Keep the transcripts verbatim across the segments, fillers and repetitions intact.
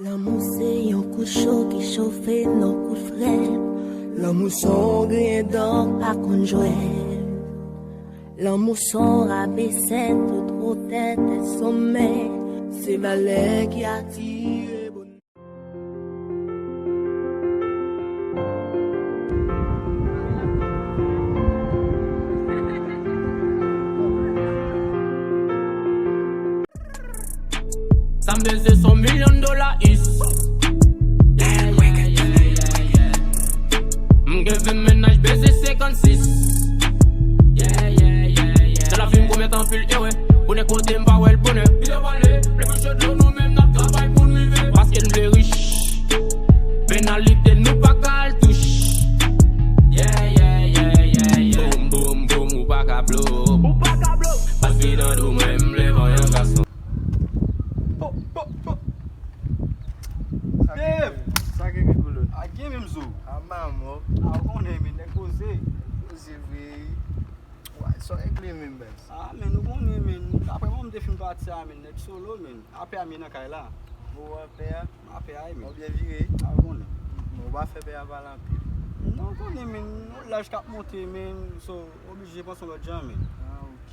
Lanmou se yon kout cho ki chofe n an kout frèt. Lanmou se yon griyen dan k pa konn jwèt. Lanmou se yon rabesen tout wotè tèt somè. Se malè ki atire bonè. Sa m bezwen se yon milyon dola, is. Yeah, yeah, yeah, yeah, yeah. M gen ven mennaj, bezwen senkannsis. Yeah, yeah, yeah, yeah. Se lavi m pwomèt anpil erè. Bonè kote m pa wè l bonè. Pile pale, plis cho dlo nou menm n ap travay pou n rive. Paske n vle rich. Penalite nou pa ka al touch. Yeah, yeah, yeah, yeah, yeah. Boum, boum, boum, ou pa ka blow. Ou pa ka blow. Paske nan do mwen m vle vanyan gason. Po, po, po. Dave! Sa gen, Rigolo? A gen menm zo. A manman. A ou konnen, men nèg poze. Poze vre. Wè, sa w regle menm, baz? A, men nou konnen, men. Apre mwen, m te fin pati a, men nèg solo, men. Apè a, men nan kay la. Ou apè a? Apè a, men. Ou byen vire? A ou konnen. Men ou pa fè pè a pale anpil. Non, ou konnen, men. Nou laj k ap monte, men. So, oblije panse yon lòt jan, men. A, ok.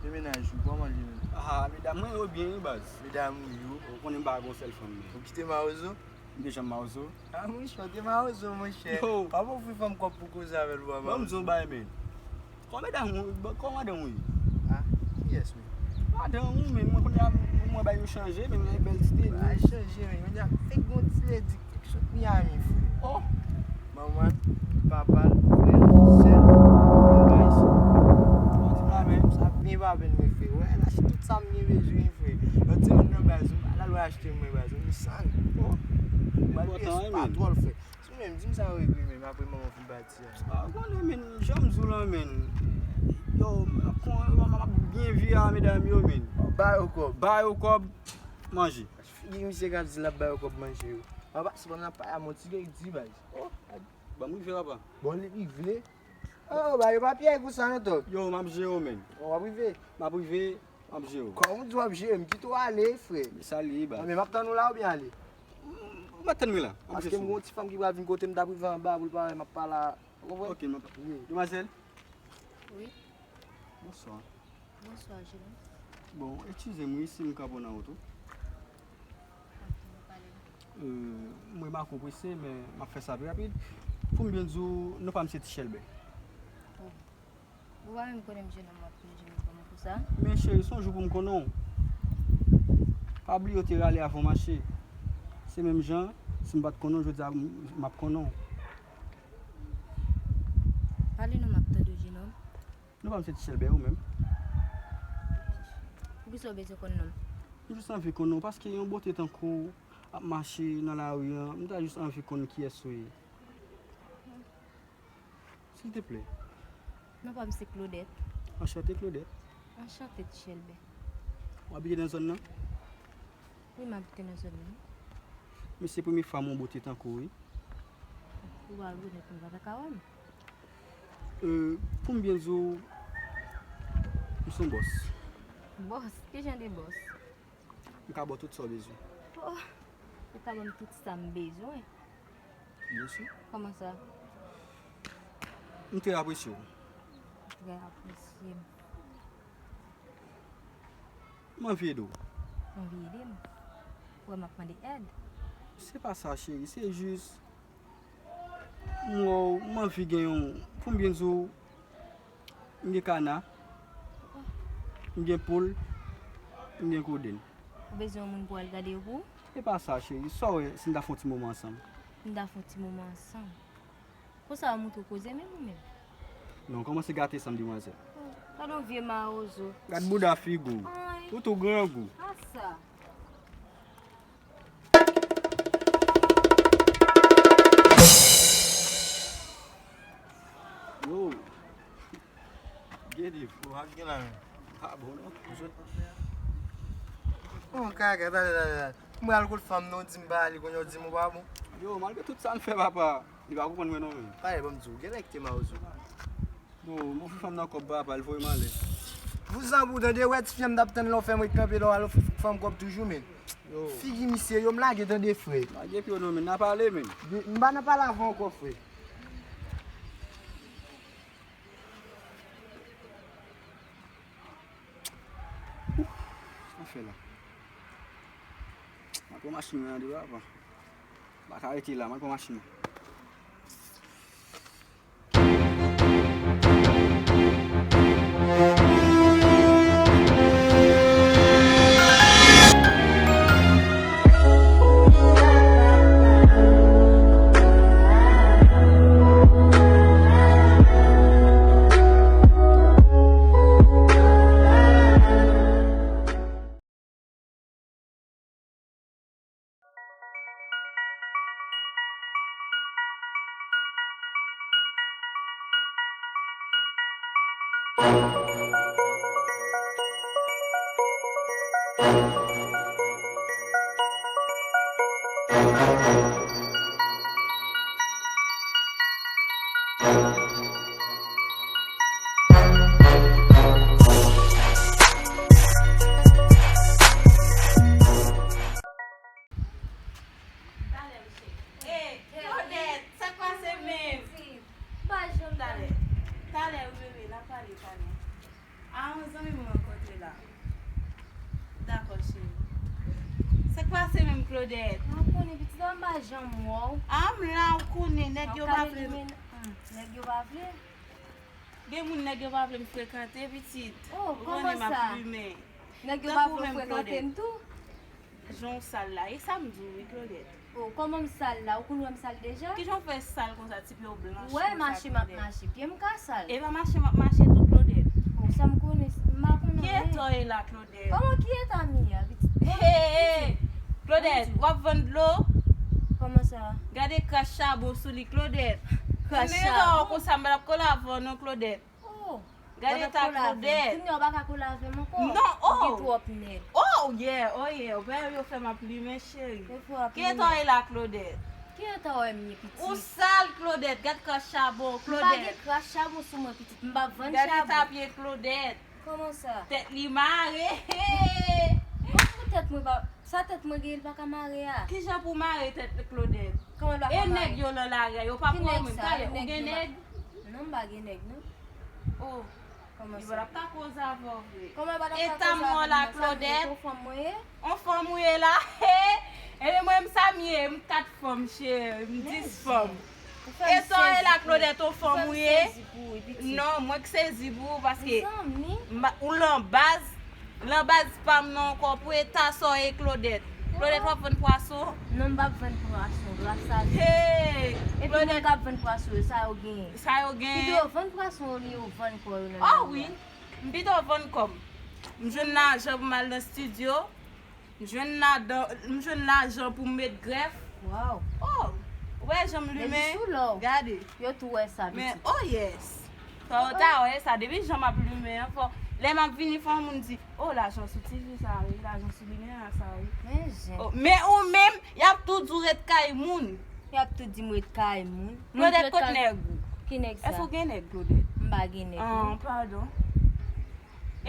E mennaj ou, kòman li menm? A, medam mwen yo byen, wi, baz. Medam ou yo? Ou konnen m pa gon sèl fanm, men. Ou kite mawozo? M te janm mawozo? A, monchè, ou te mawozo, monchè. Yo. Pa ofri fanm kòb pou koze avè l, ou pa mawozo. Ban m di w yon bagay, men. Kòman medam ou, kòman madanm ou ye? A, kiyès, men? Madanm ou, men, mwen kounye a, mwen bay yo chanje, men, mwen bèl ti teni. Bay chanje, men, kounye a, fèk gon ti ledi. Sot Miami, frè. Oh! Manman, papa l, frè l, sè l, anba isi. Bon, ti mwa menm, sa byen pa byen mwen, frè. Wè, l achte tout sa m gen bezwen, frè. Yon ti moun nan baz, m al al wè achte mwen baz, yon Nissan. Oh! Mwen enpòtan, wi, men. Patwòl, frè. Si w menm, di m sa w regle menm, apre manman fin pati a. A, ou konnen, men, jan m di w lan, men. Yo, m ap kon, m ap, m ap byen viv a medam yo, men. Ba yo kòb. Ba yo kòb, manje. Figi misye k ap di l ap ba yo kòb manje yo. Papa, se pandan n ap pale a, men ti gay di baz. Oh, ban m rive, papa. Bon, li rive. Oh, ba yo pa pyè konsa non, Top. Yo, m ap jere w, men. Bon, w ap rive. M ap rive, m ap jere w. Kòman w di w ap jere m? Kite w ale, frè. Men sa l ye, baz. Bon, men m ap tann ou la oubyen ale? M, m ap tann mwen la. M ap jere w. Paske m gon ti fanm ki pral vin kote m, t ap rive anba pou l pa wè m ap pale a. Ou konprann? Ok, m ap. Wi. Demwazèl? Wi. Bonswa. Bonswa, jenòm. Bon, eskize m wi si m ka pran nan wout ou. Ok, nou pale. Euh, m remake w prese, men m ap fè sa pi rapid. Pou m byen di w, non pa m se Ti Chèlbè. Oh. Ou pa menm konnen m, jenòm, w ap vin jere kòm konsa? Men cheri, se yon jou pou m konnen w. Pa bliye w te rale avan w mache. Se menm jan, si m pa t konnen w, jodi a m, m ap konnen w. Pale non, m ap tande w, jenòm. Non pa m se Ti Chèlbè, ou menm? Poukisa w bezwen konn non m? M jis anvi konn non w, paske yon bote tankou w ap mache nan lari an, m ta jis anvi konn kiyès ou ye. Silteplè. Non pa m se Claudette. Anchante, Claudette. Anchante, Ti Chèlbè. W abite nan zòn nan? Wi, m abite nan zòn nan. Men se premye fwa m wè yon bote tankou w, wi. Ou pa rekonèt mwen, pa ta ka wè m. Euh, pou m byen di w, m se yon bòs. Bòs? Ki jan de bòs? M ka ba w tout sa w bezwen. Oh, ou ka ban m tout sa m bezwen? Byen si. Kòman sa? M trè apresye w. Ou trè apresye m. M anvi ede w. Ou anvi ede m? Ou wè m ap mande èd? Se pa sa, cheri, se jis m wè w, m anvi gen yon, pou m byen di w, m gen kana, m gen poul, m gen kodenn. Ou bezwen yon moun pou al gade yo pou ou? Se pa sa, cheri, sa w wè si n ta fè yon ti moman ansanm? N ta fè yon ti moman ansanm? Konsa w montre w koze menm ou menm? Non, kòmanse gate sa m, demwazèl. Oh, gade yon vye mawozo. Gad bouda figi w. Ay. Ou tou grangou. A sa. Yo. Gede. Ou ak gen la menm. Pa bon non. Bon, kaka, tande, tande, tande. M pral kot fanm nan, w di m pa ale, kounye a w di m ou pa bon. Yo, malgre tout sa m fè, papa, li pa konprann mwen non, men. Pale, ban m di w, gen lè kite mawozo. Yo, m ofri fanm nan kòb, papa, li voye m ale. Vouzan pou w tande, wè ti fi a m t ap tann la, w fè m ret kanpe la, w al ofri fanm kòb toujou, men. Figi misye yo, m lage tande frè. Lage pye w non, men n a pale, men. M pa nan pale avè w ankò, frè. Sa fè la. M al pran machin mwen an devan avan. M pa ka rete la, m al pran machin mwen. Talè, m cheri. Ey, Claudette, sa k pase menm? M pa janm talè. Talè, wi, bebe, n a pale talè. A, yon zanmi m rankontre la. Dakò, cheri. Sa k pase menm, Claudette? A, ou konnen, pitit, m pa janm wè w. A, m la, ou konnen, nèg yo pa vle. Nèg yo pa vle. Gen moun nèg yo pa vle m frekante, pitit. Oh, kòman sa? Ou konnen m ap limen. Nèg yo pa vle w frekante m tou? Jan w sal la, e sa m di w wi, Claudette. Oh, kòman m sal la? Ou konn wè m sal deja? Kijan w fè sal konsa, ti pye w blanch konsa, Claudette? Ou wè mache m ap mache, pye m ka sal. E pa mache m ap mache tou, Claudette. Oh, sa m konnen, m pa konnen anyen. Ki eta w ye la, Claudette? Kòman ki eta m ye a, pitit? Hey, hey, Claudette, w ap vann dlo? Kòman sa? Gade kras chabon sou li, Claudette. Kras chabon? Konsa m pa t ap kole avè w non, Claudette. Oh, gade eta Claudette. Kounye a w pa ka kole avè m ankò. Non, oh. Ou gen twòp nèg. Oh, yeah, oh, yeah. Ou pa yo fè m ap limen, cheri. Ki eta w ye la, Claudette? Ki eta w ye, pitit? Ou sal, Claudette. Gad kras chabon, Claudette. M pa gen kras chabon sou mwen, pitit. M pa vann chabon. Gade eta pye Claudette. Kòman sa? Tèt li mare. Kòman tèt mwen pa, sa tèt mwen gen, li pa ka mare a? Kijan pou mare tèt Claudette? Kòman l pa ka mare? E nèg yo nan lari a, yo pa pran mwen. Talè, ou gen nèg? Non, m pa gen nèg, non. Oh. Kòman sa? Li pa t ap ka koze avè w vre. Kòman l pa t ap ka koze avè m? Eta mwen la, Claudette. Ou fanm mwen ye? On fanm ou ye la? Ebyen mwen menm sa m ye, m kat fanm, cheri, m dis fanm. Eta w ye la, Claudette, on fanm ou ye? Non, mwen k sezi pou ou, paske ou lanbaz, lanbaz pa m nan ankò pou eta sa w ye, Claudette. Claudette, w ap vann pwason? Non, m p ap vann pwason, gras a Dye. Epi moun k ap vann pwason yo, sa yo genyen? Sa yo genyen? Pito yo vann pwason yo, li yo vann kò yo nan lari a. Oh wi. M pito vann kò m. M jwenn lajan pou m al nan estidyo. M jwenn ladan, m jwenn lajan pou m met grèf. Waw. Oh, ou wè jan m limen? Depi sou lò. Gade. Yo tou wè sa, pitit. Men, oh yes. Fò yo ta wè sa. Depi jan m ap limen an, fò, lè m ap vini, fò moun di, oh, lajan sou T V sa wi, lajan sou limena sa wi. Men zen. Oh, men ou menm, y ap tou di w ret kay moun. Y ap tou di m ret kay moun. Claudette, kot nèg ou? Ki nèg sa? Èske w gen nèg, Claudette? M pa gen nèg, non. Ah, padon.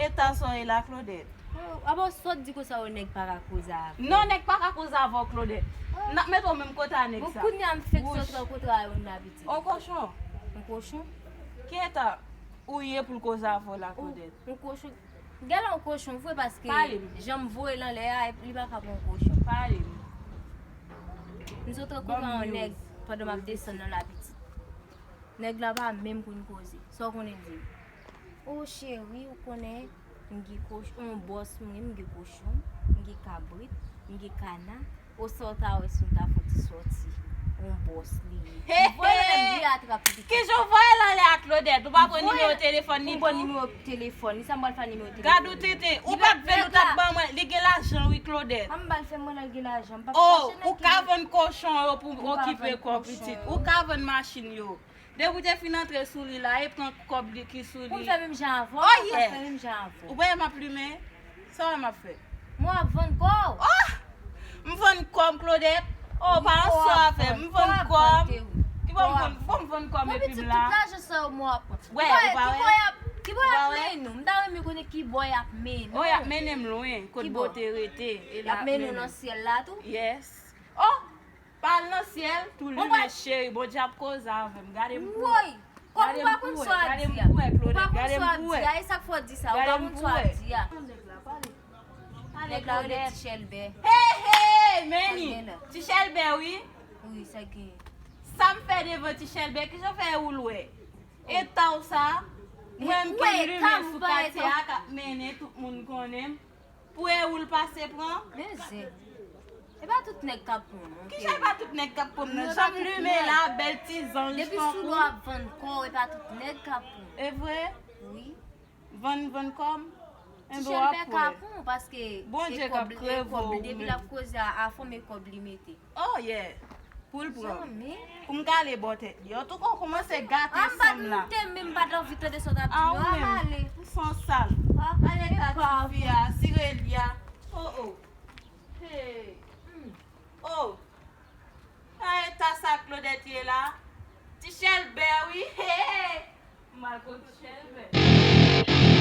Eta sa w ye la, Claudette? Oh, apa w sot di konsa, yo nèg pa ka koze avè w? Non, nèg pa ka koze avè w, Claudette. Oh. N ap mete w menm kote a nèg sa. Bon, kounye a m fenk sot rankontre a youn la, pitit. On kochon? On kochon? Ki eta ou ye pou l koze avè w la, Claudette? On kochon. Gèlè on kochon vre, paske jan m voye l anlè a, li pa ka pran on kochon. Pale m. M sot rankontre a on nèg pandan m ap desann nan la, pitit. Nèg la pa menm konn koze. Sa w konnen l di m? O cheri, ou konnen, m gen koch-, on bòs mwen, m gen kochon, m gen kabrit, m gen kana. O sa w ta wè si m ta fè on ti sòti? On bòs li ye. M voye l anlè a, trap li. Kijan w voye l anlè a, Claudette? Ou pa pran nimewo telefòn li tou? M pran nimewo telefòn li, sa m pral fè nimewo telefòn li? Gad ou tenten, ou pa t vle l, ou ta ban mwen. Li gen lajan wi, Claudette. A m pral fè mwen, l gen lajan, m p ap chache nèg ki. Oh, ou ka vann kochon yo pou okipe kò w, pitit. Ou ka vann machin yo. Depi w te fin antre sou li la, e pran kòb li ki sou li. Pou m fè menm jan avè w, oh yeah, m ap fè menm jan avè w. Ou pa wè m ap limen? Sa w wè m ap fè? Mwen ap vann kò w. Oh! M vann kò m, Claudette. Oh, pa yon sò a fè. M vann kò m. Ki bò m vann, bò m vann kò m epi m la. Bon, pitit, tout lajan sa yo mwen ap pran. Wè, ou pa wè? Ki kò y ap, Bò y ap mennen nou. M ta renmen konnen ki bò y ap mennen nou. Oh, y ap mennen m lwen, kot bote rete. E y ap mennen nou nan syèl la tou? Yes. Oh! Pa al nan syèl, tou limen cheri, Bondye ap koze avè m. Gade m pou wè. Woy! Kòm ou pa konn sa w ap di a. Ou pa konn sa w ap di a, e sa k fè w di sa, ou pa konn sa w ap di a. Nèg la rele Ti Chèlbè. Hey, hey, Manny! Ti Chèlbè, wi. Wi, sa gen. Sa m fè devan Ti Chèlbè, kijan w fè ou l wè? Eta w sa, mwen menm ki limen sou katye a k ap mennen tout moun konnen m. Pou e ou l pase pran? Men zen. E pa tout nèg k ap pran non. Kijan e pa tout nèg k ap pran m nan? Jan m limen la, bèl ti zanj tankou. Depi sou do ap vann kò w, e pa tout nèg k ap pran. E vre? Wi. Vann, vann kò m? Enben w ap wè. Ti Chèlbè ka pran w paske Bondye k ap kreve w. Depi l ap koze a, a fòm e kòb li mete. Oh yeah. Pou l pran. Pou m ka ale bò tèt li. Antouka, w kòmanse gate san m la. Ah, m pa t doute, men m pa t anvi tande sa w t ap di yo. A, ou menm, ou san sal. Ale gate fi a, sire li a. Oh, oh. Hey. Oh. A eta sa Claudette ye la. Ti Chèlbè, wi. Hey. M al kot Ti Chèlbè.